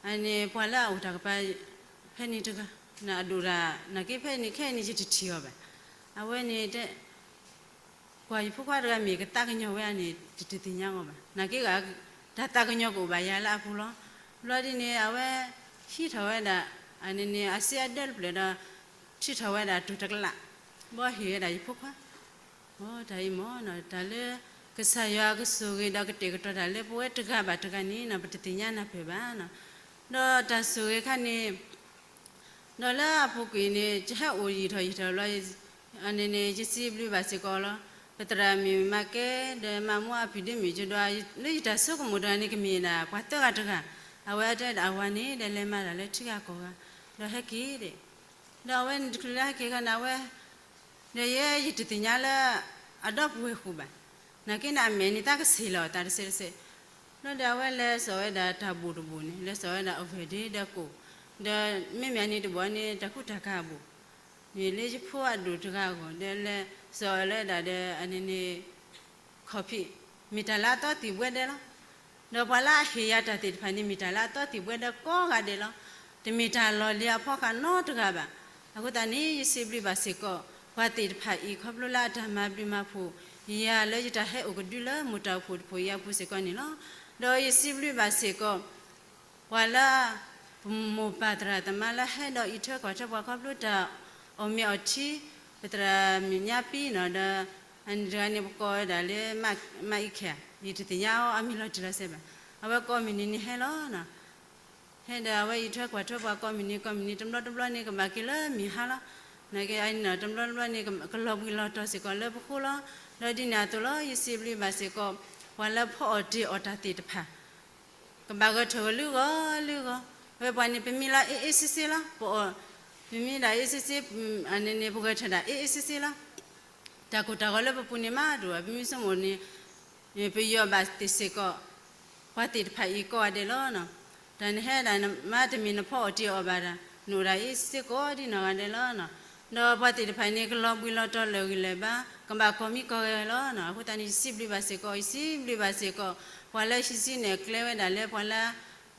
အန့ၣ်ပှၤလၢအအိၣ်တၢ်ကပၤ ဖဲန့ၣ်တဂၤ နအဒိၣ်တၢ် နာ်က့ဖဲန့ၣ်ခဲအံၤန့ၣ် ယတထံၣ်အီၤဘၣ်. အဝဲန့ၣ်တဲ ကွၢ်ယဖိခွါတဂၤမ့ၢ်ကသးကညီၤဝဲအန့ၣ် တတသ့ၣ်ညါအီၤဘၣ်. နာ်က့ဂၤ တၢ်သးကညီၤကအိၣ်ဘၣ်ယၤလၢအပူၤလီၤ. ဘျီဒ်န့ၣ် အဝဲဟံးထီၣ်ဝဲဒၣ် အန့ၣ်န့ၣ် အစ့အဒၢတဖျၢၣ်ဒီး ထုးထီၣ်ဝဲဒၣ်တိၢ်တကလး ဘီဟ့ၣ်ဝဲဒၣ်ယဖိခွါ အိ တၢ်အံၤမ့ၢ်နီၤ တၢ်လၢ ကစၢ်ယွၤကဆိၣ်ဂ့ၤဒီးကတဲာ်ကတီၤတၢ်လၢပဝဲတဂၤဘၣ်တဂၤန့ၣ်နီၤ ပတသ့ၣ်ညါနၢ်ပၢၢ်ဘၣ်နီၤ. ဒီးတၢ်ဆိၣ်ဂ့ၤခါန့ၣ် ဒီးလၢအပူၤကွံာ်န့ၣ် ယဟဲအိၣ်ယံာ်ထီၣ်ယံာ်ထီၣ်ဘျီ အန့ၣ်န့ၣ် ယစံးဘျုးဘၣ်စ့ၢ်ကီးလီၤ. ပသရၣ်မုၣ်မၤကဲ ဒီးမၤမူအဖံးဒ့မုၣ်ကဒီး လၢယတၢ်ဆိကမိၣ်တဂၤန့ၣ် ကမ့ၢ်ဒၣ်ပှၤသၢဂၤတဂၤ အဝဲတဲဒၣ်အဝၤန့ၣ် ဒီးလဲၤမၤတၢ်လၢထံဂၤကီၢ်ဂၤ ဒီးဟဲက့ၤဒီး ဒီးအဝဲန့ၣ်တချုးလၢဟဲက့ၤခါန့ၣ် အဝဲ ဒီးယဲယတသ့ၣ်ညါလၢ အဒီပုၢ်ဝဲၢ်ဃုာ်ဘၣ်. နာ်က့န့ၣ် အမဲာ်န့ၣ်သးကဆံးလီၤအသးတစဲးတစဲး. ဘျီဒီးအဝဲလဲၤစိာ်ဝဲဒၣ်တၢ်ဘိၣ်တဘိၣ်န့ၣ် လဲၤစိာ်ဝဲဒၣ်အဝဲၢ်ဒ့ဒီးကိၣ် ဒီးမ့မ့ၢ်အန့ၣ်တဘိၣ်န့ၣ် တၢ်ကူတၢ်ကၤအဘိၣ် န့ၣ်လၢယဖိအဒိၣ်တဂၤအဂီၢ် ဒီးလဲၤစိာ်လၢဒၣ်ဒီးအန့ၣ်န့ၣ် ခီၣ်ဖံး မ့ၢ်တၢ်လၢအသီသံၣ်ဘှဲဒဲးလီၤ. ဒီးပှၤလၢအဟ့ၣ်ယၤတၢ်သ့ၣ်တဖၣ်န့ၣ် မ့ၢ်တၢ်လၢအသီသံၣ်ဘှဲဒီးကိးဂၤဒဲးလီၤ. တမ့ၢ်တၢ်လီၢ်လံၤအဖီဃာ်နီတဂၤဘၣ်. အဃိသတးန့ၣ် ယစံးဘျုးဘၣ်စ့ၢ်ကီး ပှၤသ့ၣ်တဖၣ်အံၤ ခီဖျိလၢအတၢ်မၤဘျုးမၤဖှိၣ်ယၤလၢယတၢ်ဟဲအိၣ်ကဒုလၢမိၢ်တၢ်အိၣ်ဖှိၣ်တဖှိၣ်အံၤအပူၤစ့ၢ်ကီးန့ၣ်လီၤ. ဒီးယစံးဘျုးဘၣ်စ့ၢ်ကီး ပှၤလၢ ပမိၢ်ပၢ်သရၣ်သမါလၢဟဲဒီးအံးထွဲကွၢ်ထွဲပှၤခီဖျိတၢ်အီၣ်မ့ၤအီထံ ပသရၣ်မဲာ်ညါပံနီၤ ဒီး အန့ၣ်တဂၤန့ၣ် ပကိးဝဲဒၣ်လၢ မအံခဲ ယတသ့ၣ်ညါအီၤအမံၤလီၤတံၢ်လီၤဆဲးဘၣ်. အဝဲကိးမုၢ်နံၤန့ၣ်ဟဲလီၤ. ဟဲဒီးအဝဲအံးထွဲကွၢ်ထွဲပှၤကိးမုၢ်နံၤ ကိးမုၢ်နံၤ တဘျီတဘျီန့ၣ် ကဘၣ်က့ၤလၢမုၢ်ဟါလီၤ. နာ်က့အံၤန့ၣ် တဘျီတဘျီန့ၣ် ကလီၤဘှံးလီၤတီၤစ့ၢ်ကီးလၢပဃိလီၤ. ဒီးဒ်န့ၣ်အသိးလီၤ ယစံးဘျုးဘၣ်စ့ၢ်ကီး ပှၤလၢဖီအီၣ်တ့ၢ်အီၣ်တၢ်သ့ၣ်တဖၣ် ကဘၣ်ဂဲၤထၢၣ်ဂဲၤလုၢ်ဂီၤလုၢ်ဂီၤ, အဝဲပှၤန့ၣ် ပမံလီၤအ့ၣ်အ့ၣ်စ့စ့လီၤ, ပအီၣ်, ပမံဒၣ်အ့ၣ်စ့စ့, အန့ၣ်န့ၣ် ပဂဲၤထၢၣ်ဒၣ်အ့ၣ်အ့ၣ်စ့စ့လီၤ. တၢ်ကိၢ်တၢ်ဂီၤလၢပပူၤန့ၣ်မးတအိၣ်ဘၣ်, ပမံဆိကမိၣ်န့ၣ် ပယီၤဘၣ်သ့ၣ်စ့ၢ်ကီး ပှၤသ့ၣ်တဖၣ်အံၤကိးဂၤဒဲးလီၤ. တၢ်နဟဲဒၣ်မးတမ့ၢ်နဖီအီၣ်တ့ၢ်အီၣ်ဘၣ်တၢ်, နအိၣ်ဒၣ်အ့ၣ်စ့စ့ကိးဒ်နီၢ်ဂၤဒဲးလီၤ. ဒီးပှၤသ့ၣ်တဖၣ်န့ၣ် ကလီၤဘှံးလီၤတီၤလၢာ်ဂံၢ်လၢာ်ဘါ, ကဘၣ်ကီၢ်မံကီၢ်ဂဲၤလီၤ. အဃိသတးန့ၣ် ယစံးဘျုးဘၣ်စ့ၢ်ကီး, ယစံးဘျုးဘၣ်စ့ၢ်ကီး ပှၤလၢဟံးစုနဲၣ်ကျဲဝဲဒၣ်လၢပှၤလၢ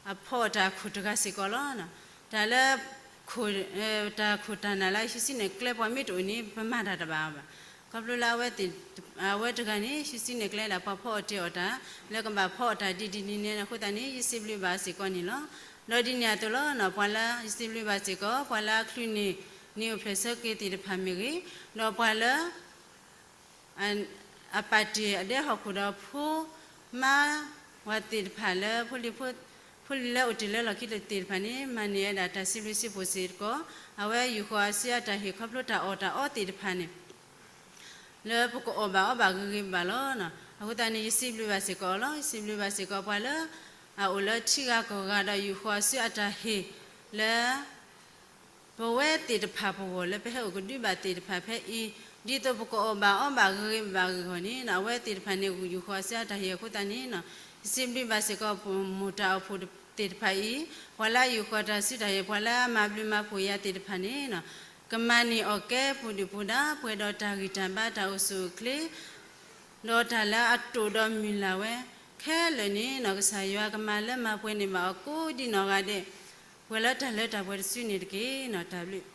အဖီအီၣ်တၢ်အခိၣ်တဂၤစ့ၢ်ကီးလီၤ. တၢ်လၢ ခိၣ်, တၢ်ခိၣ်တၢ်နၢ်လၢဟံးစုနဲၣ်ကျဲပှၤမ့ၢ်တအိၣ်န့ၣ် ပမၤတၢ်တဘၣ်အီၤဘၣ်. ခီဖျိလၢ အဝဲတဂၤန့ၣ် ဟံးစုနဲၣ်ကျဲဒၣ်ပှၤဖီအီၣ်တ့ၢ်အီၣ်တၢ် လၢကဘၣ်ဖီအီၣ်တၢ်ဒ်ဒ်န့ၣ်န့ၣ် အဃိသတးန့ၣ် ယစံးဘျုးဘၣ်စ့ၢ်ကီးန့ၣ်လီၤ. ဒီးဒ်န့ၣ်အသိးလီၤ ပှၤလၢ ယစံးဘျုးဘၣ်စ့ၢ်ကီး ပှၤလၢအချုးန့ၢ် န့ၢ်အိၣ်ဖျဲၣ်ဆၢက့ၤသ့ၣ်တဖၣ်မ့ၢ်ဂ့ၤ, ဒီးပှၤလၢ အပာ်တ့ၢ်အဒဲဟီၣ်ခိၣ်ဒီးဖိမါဝၤသ့ၣ်တဖၣ်လၢ ဖိလံၤလၢအိၣ်တ့ၢ်လၢလီၢ်ခံသ့ၣ်တဖၣ်န့ၣ် မၤန့ၢ်ဝဲဒၣ်တၢ်စံးဘျုးစံးဖှိၣ်စ့ၢ်ကီး, အဝဲယူာ်ဃီၤအစုအတၢ်ဟ့ၣ်ခီဖျိတၢ်အီၣ်တၢ်အီသ့ၣ်တဖၣ်န့ၣ် လၢပကအီၣ်ဘၣ်အီဘၣ်ဂ့ၤဂ့ၤဘၣ်လီၤ. အဃိသတးန့ၣ် ယစံးဘျုးဘၣ်စ့ၢ်ကီးလီၤ. ယစံးဘျုးဘၣ်စ့ၢ်ကီးပှၤလၢ အအိၣ်လၢထံဂၤကီၢ်ဂၤဒီးယူာ်ဃီၤအစုအတၢ်ဟ့ၣ်လၢ ပဝဲသ့ၣ်တဖၣ်ပဂီၢ်လၢပဟဲအိၣ်ကဒုဘၣ်သ့ၣ်တဖၣ်ဖဲအံၤ, ဒ်သိးပကအီၣ်ဘၣ်အီဘၣ်ဂ့ၤဂ့ၤဘၣ်ဂ့ၤဂီၢ်န့ၣ် အဝဲသ့ၣ်တဖၣ်န့ၣ် ယူာ်ဃီၤအစုအတၢ်ဟ့ၣ်အဃိသတးန့ၣ် ယစံးဘျုးဘၣ်စ့ၢ်ကီး မိၢ်တၢ်အိၣ်ဖှိၣ်သ့ၣ်တဖၣ်အံၤ, ပှၤလၢယူာ်ဃီၤတၢ်စုတၢ်ဟ့ၣ် ပှၤလၢအမၤဘျုးမၤဖှိၣ်ယၤသ့ၣ်တဖၣ်န့ၣ် ကမၤန့ၢ်အီၣ်ကဲပူၤဒုၣ်ပူၤဒါ ပှဲၤဒီးတၢ်ဂံၢ်တၢ်ဘါ တၢ်အိၣ်ဆူၣ်အိၣ်ချ့ ဒီးတၢ်လၢအတိာ်ဒီးမုၢ်လၢ်ဝဲ ခဲလၢာ်န့ၣ် ကစၢ်ယွၤကမၤလၢမၤပှဲၤန့ၢ်ဘၣ်အီၤကိးဒ်နီၢ်ဂၤဒဲး, ပှဲၤလၢတၢ်လၢတၢ်ပှဲၤတစုန့ၣ်တက့ၢ်. တၢ်ဘျုး